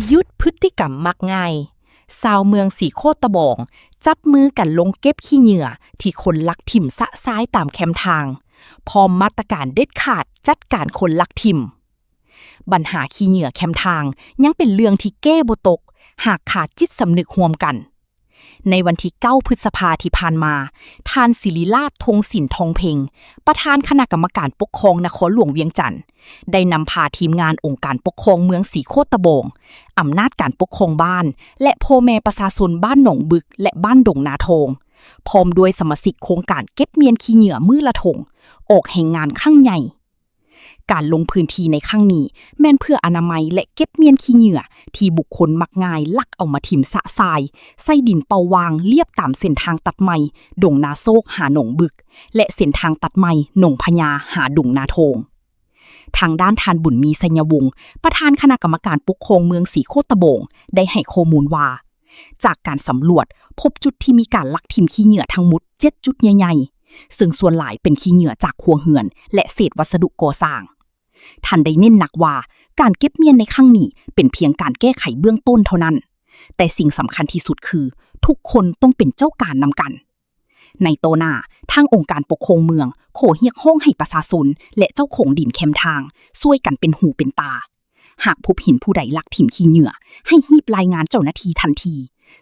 ຢຸດພຶດຕິກຳມັກງ່າຍ, ຊາວເມືອງສີໂຄດຕະບອງ ຈັບມືກັນລົງເກັບຂີ້ເຫຍື້ອທີ່ຄົນລັກຖິ້ມຊະຊາຍຕາມແຄມທາງ, ພ້ອມມາດຕະການເດັດຂາດຈັດການຄົນລັກຖິ້ມ. ບັນຫາຂີ້ເຫຍື້ອແຄມທາງຍັງເປັນເລື່ອງທີ່ແກ້ບໍ່ຕົກ ຫາກຂາດຈິດສຳນຶກຮ່ວມກັນ. ໃນວັນທີເກົ້າ ພຶດສະພາທີ່ຜ່ານມາ, ທ່ານ ສິລິລາດ ທົງສິນທອງເພັງ ປະທານຄະນະກຳມະການປົກຄອງນະຄອນຫຼວງວຽງຈັນ ໄດ້ນຳພາທີມງານອົງການປົກຄອງເມືອງສີໂຄດຕະບອງ, ອຳນາດການປົກຄອງບ້ານ ແລະ ພໍ່ແມ່ປະຊາຊົນບ້ານໜອງບຶກ ແລະ ບ້ານດົງນາທອງ, ພ້ອມດ້ວຍສະມາຊິກໂຄງການເກັບມ້ຽນຂີ້ເຫຍື້ອມື້ລະຖົງ ອອກແຮງງານຄັ້ງໃຫຍ່. ການລົງພື້ນທີ່ໃນຄັ້ງນີ້ ແມ່ນເພື່ອອະນາໄມ ແລະ ເກັບມ້ຽນຂີ້ເຫຍື້ອທີ່ບຸກຄົນມັກງ່າຍລັກເອົາມາຖິ້ມຊະຊາຍໃສ່ດິນເປົ່າວ່າງລຽບຕາມເສັ້ນທາງຕັດໃໝ່ດົງນາໂຊກຫາໜອງບຶກ ແລະ ເສັ້ນທາງຕັດໃໝ່ໜອງພະຍາຫາດົງນາທອງ. ທາງດ້ານທ່ານ ບຸນມີ ໄຊຍະວົງ ປະທານຄະນະກຳມະການປົກຄອງເມືອງສີໂຄດຕະບອງ ໄດ້ໃຫ້ຂໍ້ມູນວ່າ ຈາກການສຳຫຼວດ ພົບຈຸດທີ່ມີການລັກຖິ້ມຂີ້ເຫຍື້ອທັງໝົດເຈັດຈຸດໃຫຍ່ໆ, ເຊິ່ງສ່ວນຫຼາຍເປັນຂີ້ເຫຍື້ອຈາກຄົວເຮືອນ ແລະ ເສດວັດສະດຸກໍ່ສ້າງ. ທ່ານໄດ້ເນັ້ນໜັກວ່າ ການເກັບມ້ຽນໃນຄັ້ງນີ້ເປັນພຽງການແກ້ໄຂເບື້ອງຕົ້ນເທົ່ານັ້ນ, ແຕ່ສິ່ງສຳຄັນທີ່ສຸດຄື ທຸກຄົນຕ້ອງເປັນເຈົ້າການນຳກັນ. ໃນຕໍ່ໜ້າ, ທາງອົງການປົກຄອງເມືອງ ຂໍຮຽກຮ້ອງໃຫ້ປະຊາຊົນ ແລະ ເຈົ້າຂອງດິນແຄມທາງ ຊ່ວຍກັນເປັນຫູເປັນຕາ. ຫາກພົບເຫັນຜູ້ໃດລັກຖິ້ມຂີ້ເຫຍື້ອ, ໃຫ້ຮີບລາຍງານເຈົ້າໜ້າທີ່ທັນທີ,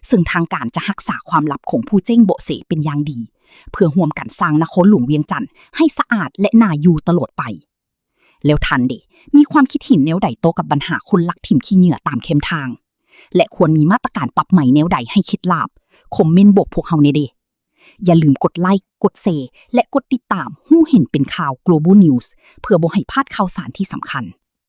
ເຊິ່ງທາງການຈະຮັກສາຄວາມລັບຂອງຜູ້ແຈ້ງເບາະແສເປັນຢ່າງດີ, ເພື່ອຮ່ວມກັນສ້າງນະຄອນຫຼວງວຽງຈັນໃຫ້ສະອາດ ແລະ ໜ້າຢູ່ຕະຫຼອດໄປ. ແລ້ວທ່ານເດ ມີຄວາມຄິດເຫັນແນວໃດຕໍ່ກັບບັນຫາຄົນລັກຖິ້ມຂີ້ເຫຍື້ອຕາມແຄມທາງ? ແລະ ຄວນມີມາດຕະການປັບໃໝແນວໃດໃຫ້ເຂັດລາບ? ຄອມເມັນບອກພວກເຮົາແດ່ເດີ້. ຢ່າລືມກົດໄລ, ກົດແຊ ແລະ ກົດຕິດຕາມຮູ້ເຫັນເປັນຂ່າວ Global News ເພື່ອບໍ່ໃຫ້ພາດຂ່າວສານທີ່ສຳຄັນ.